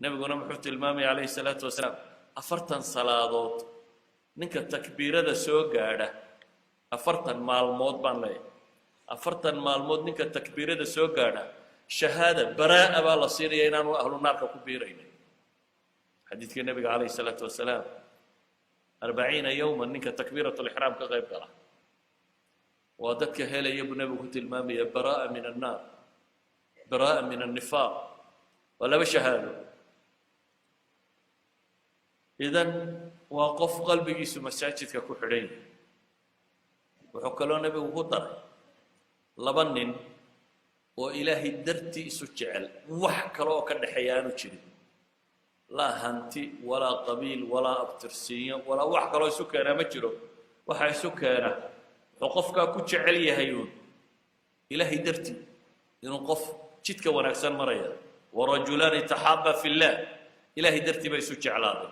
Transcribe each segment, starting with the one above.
Nebiguna muxuu tilmaamaya calayhi salaatu wasalaam? 40 salaadood ninka takbiirada soo gaadha, 40 maalmood baan leeyahay, 40 maalmood ninka takbiirada soo gaadha, shahaada baraa'a baa la siinaya inaanu ahlu naarka ku biiraynin. Xadiidka nebiga calayhi salaatu wasalaam, 40 yowman ninka takbiirat lixraam ka qayb gala waa dadka helaya buu nebigu ku tilmaamaya baraa'a min annaar, baraa'a min annifaaq. Waa laba shahaado. Idan waa qof qalbigiisu masaajidka ku xidhan yahay. Wuxuu kaloo nebigu ku daray laba nin oo Ilaahay dartii isu jecel, wax kale oo ka dhexeeya aanu jirin, laa hanti walaa qabiil walaa abtirsiinyo walaa wax kaloo isu keenaa ma jiro. Waxa isu keena wuxuu qofkaa ku jecel yahay uun Ilaahay dartii, inuu qof jidka wanaagsan maraya. ورجلان تحابا في الله, Ilaahay dartii bay isu jeclaaday,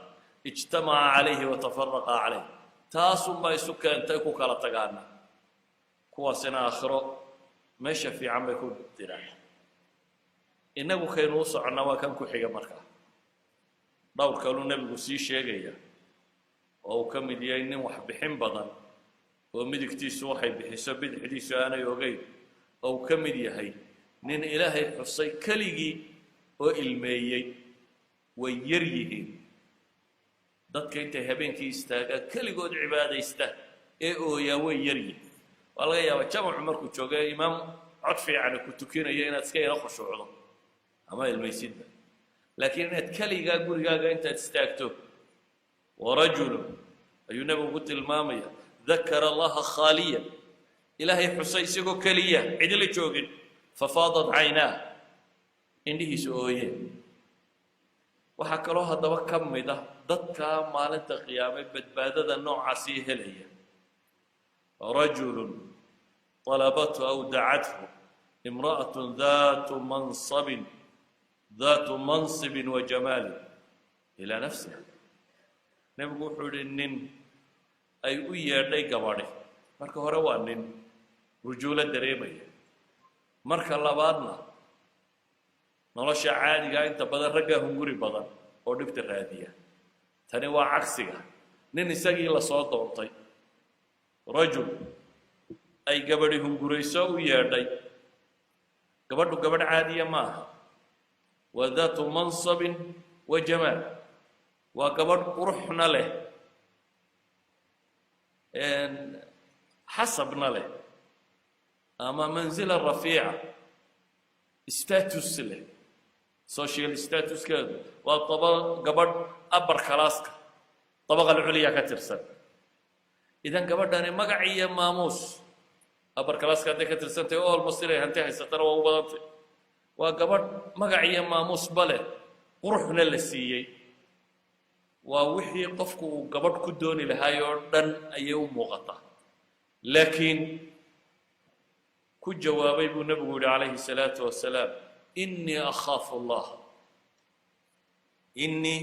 اجتمعا عليه وتفرقا عليه. Taasunbaa isu keentay ku kala tagaana. Kuwaasina aakhiro meesha fiican bay ku diraan. Innagu kaynu u soconnaa waa kan ku xiga. Markaa dhowr kaluu nebigu sii sheegaya oo uu ka mid yahay nin wax bixin badan oo midigtiisu waxay bixiso bidixdiisu aanay ogeyn, oo uu ka mid yahay nin Ilaahay xusay keligii oo ilmeeyey. Way yar yihiin dadka intay habeenkii istaagaan keligood cibaadaysta ee ooyaa, way yar yihiin. Waa laga yaabaa jamacu markuu joogo, imaam cod fiicani ku tukinayo, inaad iska yaro khushuucdo ama ilmaysidba, laakiin inaad keligaa gurigaaga intaad istaagto. ورجل ayuu nebigu ku tilmaamaya ذكر الله خاليا, Ilaahay xusay isagoo keliya, cidila joogin, ففاضت عيناه, indhihiisu ooyeen. Waxaa kaloo haddaba ka mid ah dadkaa maalinta qiyaame badbaadada noocaasii helaya رجل طلبته أو دعته امرأة ذات منصب وجمال إلى نفسها. Nebigu wuxuu yihi nin ay u yeedhay gabadhi. Marka hore waa nin rujuulo dareemaya, marka labaadna nolosha caadigaa inta badan raggaa hunguri badan oo dhibta raadiya. Tani waa cagsiga, nin isagii lasoo doontay, rajul ay gabadhi hungurayso u yeedhay. Gabadhu gabadh caadiya maaha, waa ذات منصب وجمال, waa gabadh quruxna leh, xasabna leh ama منزلة رفيعة, status leh, social statuskeedu waa daba gabadh upper classka, طبقة العليا ka tirsan. Idan gabadhani magac iyo maamuus upper classka hadday ka tirsantahay, almost inay hanti haysatana waa u badantay. Waa gabadh magac iyo maamuusba leh, quruxna la siiyey. Waa wixii qofku uu gabadh ku dooni lahaay oo dhan ayay u muuqataa. Laakiin ku jawaabay buu nebigu yihi calayhi الsalaatu wasalaam: إني أخاف الله, إني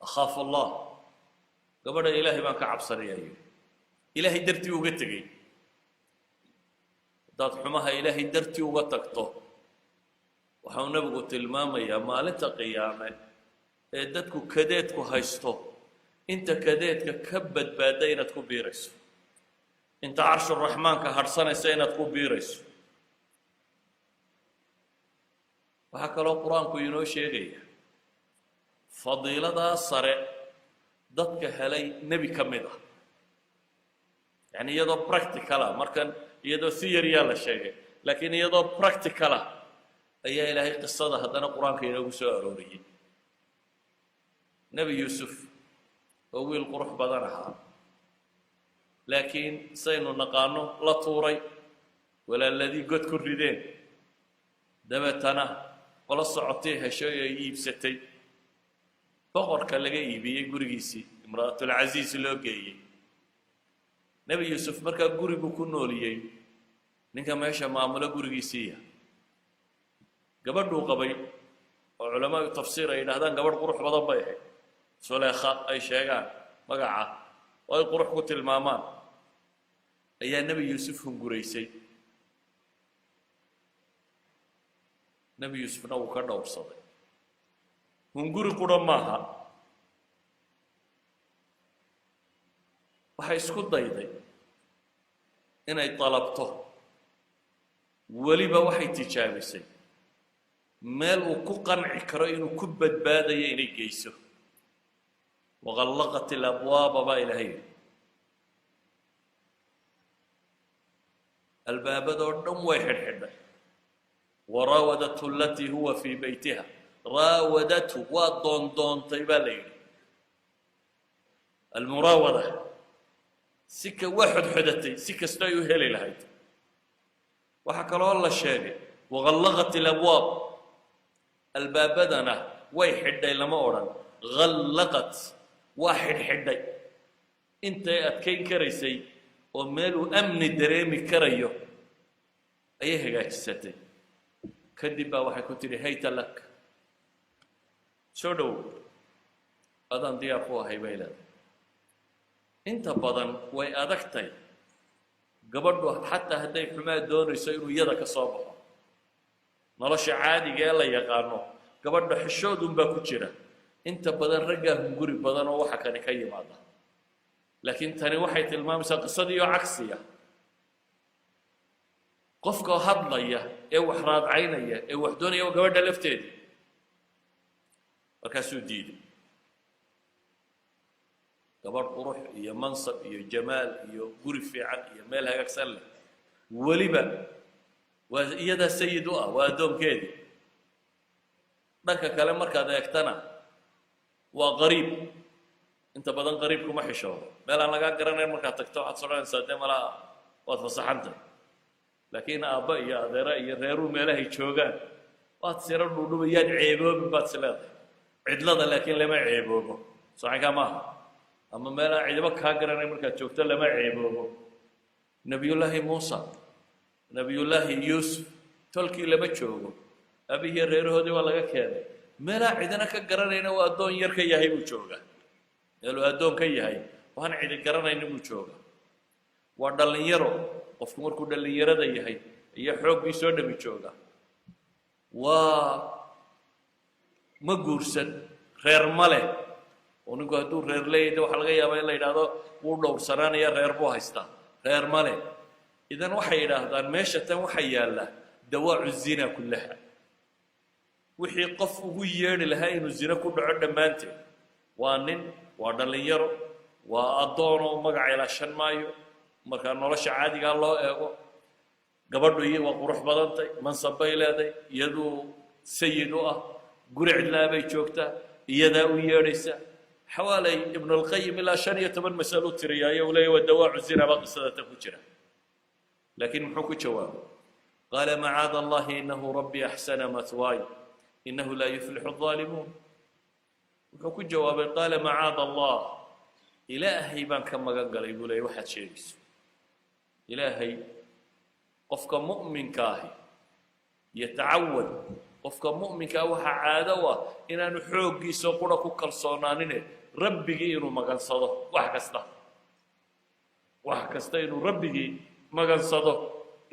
أخاف الله. Gabadha Ilaahay baan ka cabsanaya yidhi, Ilaahay dartii uga tegey. Haddaad xumaha Ilaahay dartii uga tagto, waxau nebigu tilmaamayaa maalinta qiyaame ee dadku kadeedku haysto, inta kadeedka ka badbaadda inaad ku biirayso, inta carshuraxmaanka hadhsanaysa inaad ku biirayso. Waxaa kaloo Qur-aanku inoo sheegaya fadiiladaa sare dadka helay nebi ka mid ah, yacni iyadoo practical ah. Markan iyadoo theory-yaa la sheegay, laakiin iyadoo practical ah ayaa Ilaahay qisada haddana Qur-aanka inoogu soo arooriyey. Nebi Yuusuf oo wiil qurux badan ahaa, laakiin saynu naqaano la tuuray, walaaladii god ku rideen, dabeetana qolo socotay heshay oo ay iibsatay, boqorka laga iibiyey, gurigiisii imra'atulcasiis loo geeyey. Nebi Yuusuf markaa gurigu ku nooliyey ninka meesha maamulo gurigiisiiya. Gabadhuu qabay oo culamaau tafsiir ay yidhahdaan gabadh qurux badan bay ahayd, Suleekha ay sheegaan magaca oo ay qurux ku tilmaamaan, ayaa Nebi Yuusuf hunguraysay. Nebi Yuusufna wuu ka dhowrsaday. Hunguri qura maaha, waxay isku dayday inay dalabto. Weliba waxay tijaabisay meel uu ku qanci karo inuu ku badbaadayo inay geyso. Waqallaqat ilabwaaba baa Ilaahay yidhi, albaabadoo dhan way xidhxidhay. Waraawadathu alatii huwa fii beytiha, raawadathu waa doondoontay baa la yidhi. Almuraawada si ka waa xodxodatay si kasto ay u heli lahayd. Waxaa kaloo la sheegay waqallaqat ilabwaab, albaabadana way xidhay lama odhan, ghallaqat waa xidhxidhay intay adkayn karaysay oo meel uu amni dareemi karayo ayay hagaajisatay. Kadib baa waxay ku tidhi: hayta lak, soo dhowow, adaan diyaar ku ahay, bay leedahay. Inta badan way adagtay gabadhu, xataa hadday xumaa doonayso, inuu iyada ka soo baxo. Nolosha caadiga ee la yaqaano gabadha xishoodunbaa ku jira. Inta badan raggaa hunguri badan oo waxa kani ka yimaada, laakiin tani waxay tilmaamaysaa qisadii oo cagsiya. Qofka hadlaya ee wax raadcaynaya ee wax doonaya waa gabadha lafteedii. Markaasuu diiday. Gabadh qurux iyo mansab iyo jamaal iyo guri fiican iyo meel hagaagsan leh, weliba waa iyadaa sayid u ah, waa addoonkeedii. Dhanka kale markaad eegtana waa qariib. Inta badan qariib kuma xishoodo. Meel aan lagaa garanayn markaad tagto waxaad sodhanaysaa dee malaa waad fasaxantay, laakiin aabba iyo adeera iyo reeruu meelahay joogaan waad siro dhuudhuba, yaad ceeboobin baad is leedahay. Cidlada laakiin lama ceeboobo, socankaa maaha, ama meel aan cidibo kaa garanayn markaad joogto lama ceeboobo. Nebiyullaahi Muusa, Nebiyullaahi Yuusuf tolkii lama joogo, abihiyo reerahoodii waa laga keenay. Meelaa cidina ka garanayna uu addoon yar ka yahay buu joogaa, meeluu addoon ka yahay waan cidi garanayna buu joogaa. Waa dhallinyaro. Qofku markuu dhallinyarada yahay iyo xooggii soo dhami jooga, waa ma guursan, reer ma leh. Oo ninku hadduu reer leeyahy de waxaa laga yaabaa in la yidhaahdo wuu dhowrsanaanaya, reer buu haystaa. Reer ma leh. Idan waxay yidhaahdaan meesha tan waxa yaalla dawaacu zina kullaha, wixii qof ugu yeedhi lahaa inuu zino ku dhaco dhammaanteed. Waa nin, waa dhallinyaro, waa addoonoo magaca ilaashan maayo markaa nolosha caadigaa loo eego. Gabadhu iyo waa qurux badantay, mansab bay leeday, iyaduu sayid u ah, guri cidlaa bay joogtaa, iyadaa u yeedhaysa. Xawaalay Ibnulqayim ilaa 15 masalo u tiriyaayo uu leeyahy waa dawaacu zina baa qisada tan ku jira. Laakiin muxuu ku jawaabay? Qaala macaada Allahi inahu rabbi axsana mathwaay inahu laa yuflixu الظaalimuun. Wuxuu ku jawaabay: qaala macaada Allah, Ilaahay baan ka magan galay, buu leeyay, waxaad sheegayso. Ilaahay, qofka mu'minka ahi yatacawad, qofka mu'minkaa waxaa caado u ah inaanu xooggiisa qura ku kalsoonaanine rabbigii inuu magansado wax kasta, wax kasta inuu rabbigii magansado.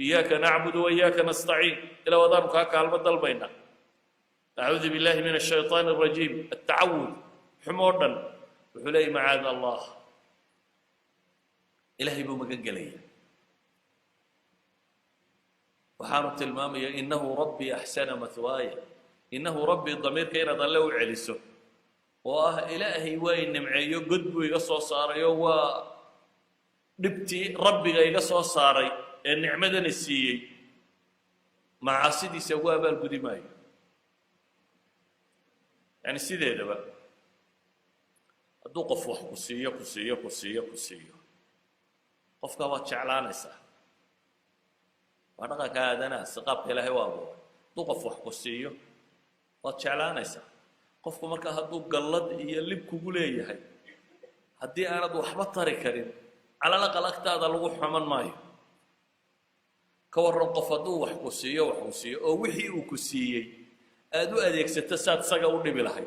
Iyaaka nacbudu wa iyaaka nastaciin, ilaa wadaanu kaa kaalmo dalbayna. Acuudu billahi min ashayطaan الrajiim, altacawud xumoo dhan. Wuxuu leeyay macaada Allah, Ilaahay buu magan gelaya. Waxaanu tilmaamaya inahu rabbii axsana mathwaaya. Inahu rabbii, damiirka inaad alle u celiso oo ah Ilaahay waa i nimceeyo, god buu iga soo saarayo, waa dhibtii rabbiga iga soo saaray ee nicmadana siiyey, macaasidiisa ugu abaalgudi maayo. Yani sideedaba hadduu qof wax ku siiyo, ku siiyo, ku siiyo, ku siiyo, qofkaa waad jeclaanaysaa. Waa dhaqanka aadanaha, si qaabka Ilaahay u abuuray. Hadduu qof wax ku siiyo waad jeclaanaysaa. Qofku markaa hadduu gallad iyo lib kugu leeyahay, haddii aanad waxba tari karin, calal aqal agtaada lagu xuman maayo. Ka warran qof hadduu wax ku siiyo, wax ku siiyo, oo wixii uu ku siiyey aada u adeegsato saad isaga u dhibi lahayd?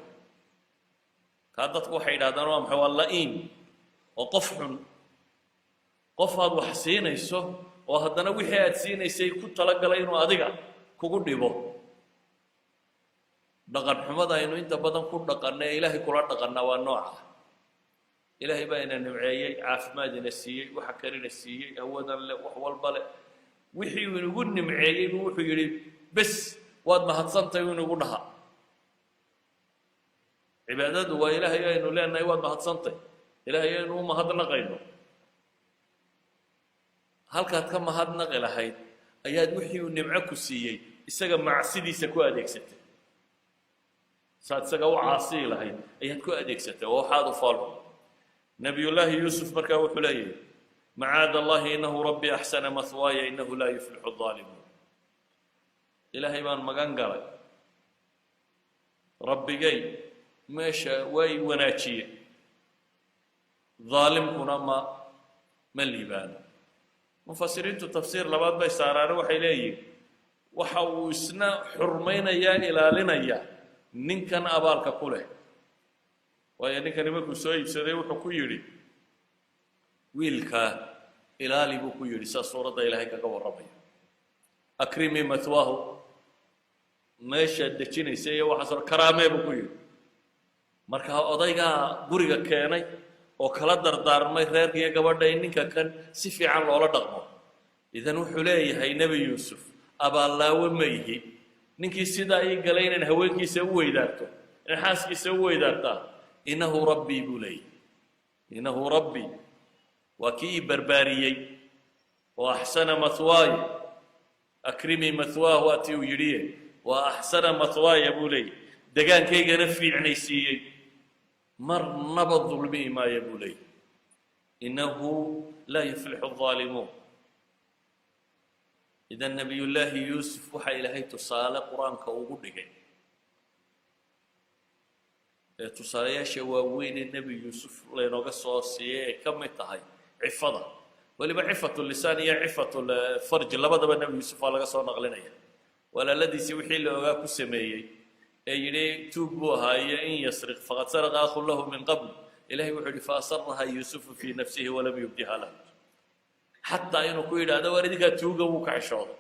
Kaa dadku waxay yidhahdaan waa maxay? Waa la'iim oo qof xun. Qof aad wax siinayso oo haddana wixii aad siinaysay ku talagalay inuu adiga kugu dhibo. Dhaqan xumada aynu inta badan ku dhaqanna ee Ilaahay kula dhaqanna waa nooca. Ilaahay baa ina nimceeyey, caafimaad ina siiyey, waxa kalina siiyey, hawadan leh, wax walba leh. Wixii uu inagu nimceeyey buu wuxuu yidhi, "Bes, waad mahadsantahay," uu inagu dhaha. Cibaadadu waa Ilaahay aynu leenahay, "Waad mahadsantay." Ilaahay aynu u mahadnaqayno, halkaad ka mahadnaqi lahayd ayaad wixii uu nimco ku siiyey isaga macsidiisa ku adeegsatay. Saad isaga u caasiyi lahayd ayaad ku adeegsatay, oo waxaad u foolxun. Nabiyullaahi Yuusuf markaa wuxuu leeyahay, "Macaada Allahi, innahu rabbii axsana mahwaaya, innahu laa yuflixu aldaalimuun." Ilaahay baan magan galay, Rabbigay meesha way wanaajiyey, daalimkuna ma liibaano. Mufasiriintu tafsiir labaad bay saaraane. Waxay leeyihin, waxa uu isna xurmaynayaa, ilaalinaya ninkan abaalka ku leh, waayo ninkani markuu soo iibsaday wuxuu ku yidhi, "Wiilkaa ilaali," buu ku yidhi. Saa suuradda Ilaahay kaga warramaya, "Akrimii mathwaahu," meeshaad dejinaysa iyo waxaasoo karaamee buu ku yidhi. Marka odaygaa guriga keenay oo kala dardaarmay reerka iyo gabadha in ninka kan si fiican loola dhaqmo. Idan wuxuu leeyahay Nebi Yuusuf, abaallaawe ma ihi. Ninkii sidaa ii galay inaan haweenkiisa u weydaarto, inaan xaaskiisa u weydaartaa. "Innahu rabbii," buu leeyahay, "innahu rabbii," waa kii ii barbaariyey oo "axsana mathwaaya", "akrimii mathwaah" waa tii uu yidhiye, waa "axsana mathwaaya" buu leeyahy, degaankaygana fiicnaysiiyey, marnaba dulmi'i maayo buu leeyahy. "Innahu laa yuflixu aldaalimuun." Idan Nebiyullaahi Yuusuf waxaa Ilaahay tusaale Qur-aanka ugu dhigay ee tusaalayaasha waaweyn ee Nebi Yuusuf laynooga soo siiyey ay ka mid tahay cifada, weliba cifatu lisaan iyo cifatu farji labadaba Nebi Yuusuf waa laga soo naqlinaya. Walaaladiisii wixii la ogaa ku sameeyey ee yidhi tuug buu ahaa iyo "In yasriq faqad saraqa akhun lahu min qabl", Ilahay wuxuu yidhi, "Fa asaraha Yuusufu fii nafsihi walam yubdiha lahu." Xataa inuu ku yidhaahdo, "Waar, idinkaa tuuga," wuu ka xishooday.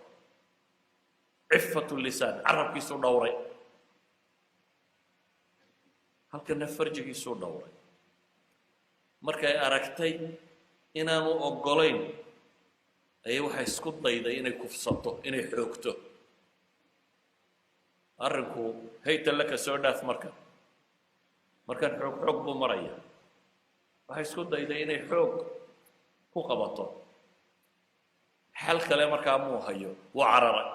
Cifatu lisaan, carabkiisuu dhowray, halkana farjigiisuu dhowray. Markay aragtay inaanu oggolayn ayay waxay isku dayday inay kufsato, inay xoogto. Arrinku hayta laka soo dhaaf. Markan xoog xoog buu maraya. Waxay isku dayday inay xoog ku qabato. Xal kale markaa muu hayo, wuu cararay,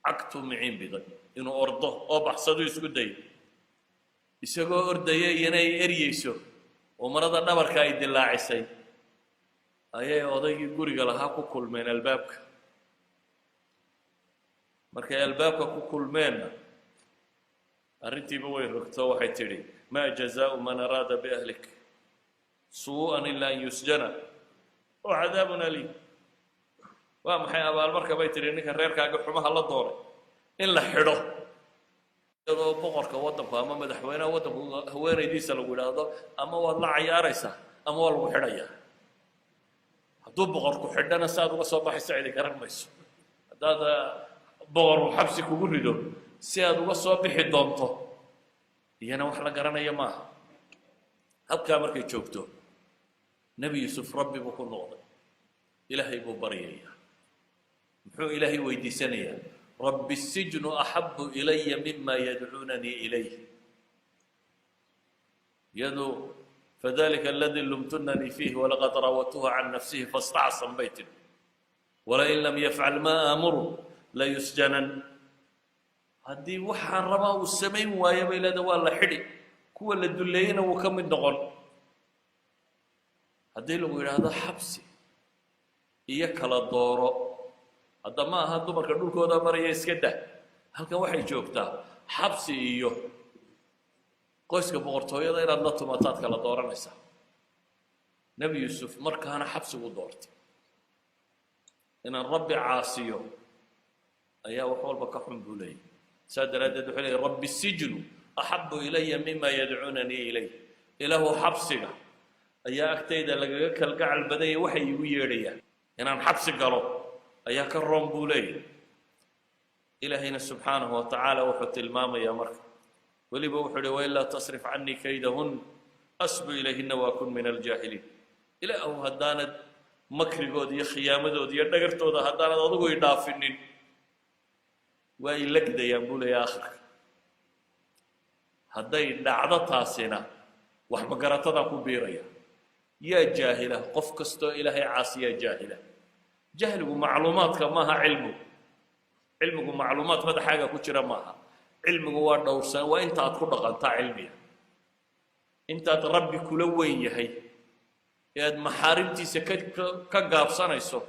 cagtuu miciin biday inuu ordo oo baxsaduu isku dayay. Isagoo ordaya iyana ay eryeyso oo marada dhabarka ay dilaacisay ayay odaygii guriga lahaa ku kulmeen albaabka. Markay albaabka ku kulmeenna arrintiiba way rogto. Waxay tidhi, "Maa jazaau man araada biahlik suu'an ilaa an yusjana oo cadaabun aliim." "Waa maxay abaalmarka," bay tidhi, "ninka reerkaaga xumaha la doonay?" In la xidho. Iyadoo boqorka waddanku ama madaxweynaha waddanku haweenaydiisa lagu idhaahdo, ama waad la cayaaraysaa ama waa lagu xidhayaa. Hadduu boqorku xidhana, si aad uga soo baxayso cidi garan mayso. Haddaad boqor uu xabsi kugu rido, si aad uga soo bixi doonto iyana wax la garanayo maaha. Halkaa markay joogto, Nebi Yuusuf Rabbi buu ku noqday, Ilaahay buu baryayaa. Muxuu Ilaahay weydiisanayaa? "Rabbi sijnu axabu ilaya mima yadcuunanii ilayh." Iyadu "Fadalika aladi lumtunanii fiih walaqad raawadtuhu can nafsihi fastacsan," bay tidhi. "Walain lam yafcal maa aamuru layusjanan." Haddii waxaan rabaa uu samayn waayo, bay leedahay, waa la xidhi, kuwa la dulleeyeyna wuu ka mid noqon. Haddii lagu yidhaahdo xabsi iyo kala dooro, hadda ma aha dumarka dhulkooda maraya, iska dah. Halkan waxay joogtaa xabsi iyo qoyska boqortooyada inaad la tumataad kala dooranaysaa. Nebi Yuusuf markaana xabsigu doortay. Inaan Rabbi caasiyo ayaa wax walba ka xun, buu leeyahy. Saa daraaddeed wuxuu leeyay, "Rabbi sijnu axabu ilaya mima yadcuunanii ilayh." Ilaahu, xabsiga ayaa agtayda lagaga kalgacal badanya waxay iigu yeedhayaan. Inaan xabsi galo ayaa ka roon, buu leeyahy. Ilaahayna subxaanahu wa tacaala wuxuu tilmaamayaa marka weliba wuxuu uhi: "وإلا تصرف عني كيدهن أصب إليهن وأكن من الجاهلين." Ilaahu, haddaanad makrigooda iyo khiyaamadooda iyo dhagartooda haddaanad adigu i dhaafinin, waa i legdayaan, buu leeya. Akhirka hadday dhacdo taasina, wax magaratadaan ku biiraya. Yaa jaahila? Qof kastoo Ilaahay caasiyaa jaahila. Jahligu macluumaadka maaha. Cilmigu, cilmigu macluumaad madaxaaga ku jira maaha. Cilmigu waa dhowrsan, waa inta aad ku dhaqantaa cilmiga, intaad Rabbi kula weyn yahay ee aad maxaarimtiisa ka gaabsanayso,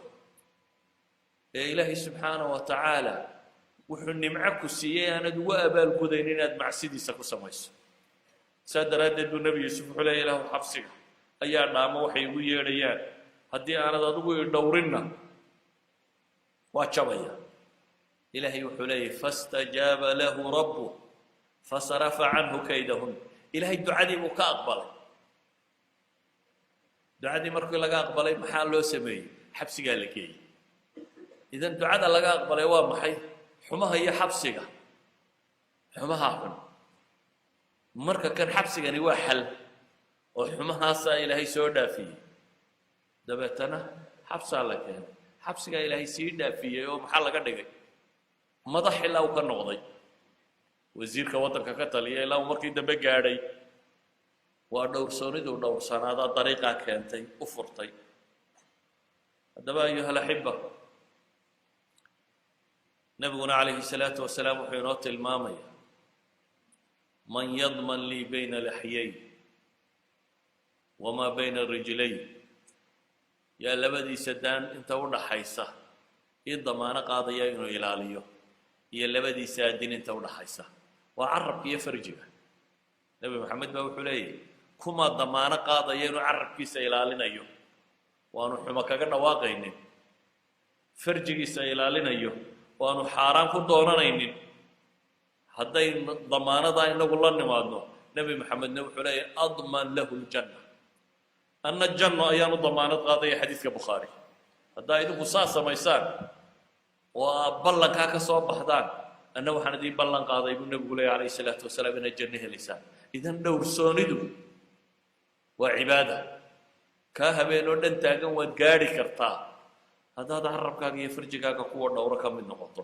ee Ilaahay subxaana wa tacaala wuxuu nimco ku siiyey aanad ugu abaalgudayn inaad macsidiisa ku samayso. Saa daraaddeed buu Nebi Yuusuf wuxuu leeya: "Ilaahu, xabsiga ayaa dhaamo waxay igu yeedhayaan. Haddii aanad adigu i dhowrinna, waa jabaya." Ilaahay wuxuu leeyahy: فاستجاب له ربه فصرف عنه كيدهن. Ilaahay ducadii buu ka aqbalay. Ducadii markii laga aqbalay, maxaa loo sameeyey? Xabsigaa la geeyey. Idan ducada laga aqbalay waa maxay? Xumaha iyo xabsiga, xumaha xun. Marka kan xabsigani waa xal oo xumahaasaa Ilaahay soo dhaafiyey. Dabeetana xabsaa la keenay, xabsigaa Ilaahay sii dhaafiyey, oo maxaa laga dhigay? Madax ilaa uu ka noqday wasiirka waddanka ka taliya, ilaa uu markii dambe gaadhay. Waa dhowrsooniduu dhowrsanaadaa dariiqaa keentay, u furtay. Haddaba, أيها الأحبة, nabiguna calayhi الsalaatu wasalaam wuxuu inoo tilmaamaya: "من يضمن لي بين لحييه وما بين رجليه?" Yaa labadiisa daan inta u dhaxaysa ii damaano qaadaya inuu ilaaliyo, iyo labadiisa adin inta udhaxaysa? Waa carabka iyo farjiga. Nebi Maxamed baa wuxuu leeyahy: kumaa damaano qaadaya inuu carabkiisa ilaalinayo, waanu xumo kaga dhawaaqaynin, farjigiisa ilaalinayo, waanu xaaraan ku doonanaynin? Hadday damaanadaa inagu la nimaadno, Nebi Maxamedna wuxuu leeyahy: "أضمن له الجنة." Anna janno ayaanu damaanad qaadaya. Xadiidka Bukhaari. Haddaa idinku saa samaysaan oo aad ballankaa ka soo baxdaan, anna waxaan idiin ballan qaaday, buu nebigu leeya calayhi salaatu wasalaam, inaad janno helaysaan. Idan dhowrsoonidu waa cibaada. Kaa habeen oo dhan taagan waad gaadhi kartaa haddaad carabkaaga iyo farjigaaga kuwa dhowro ka mid noqoto.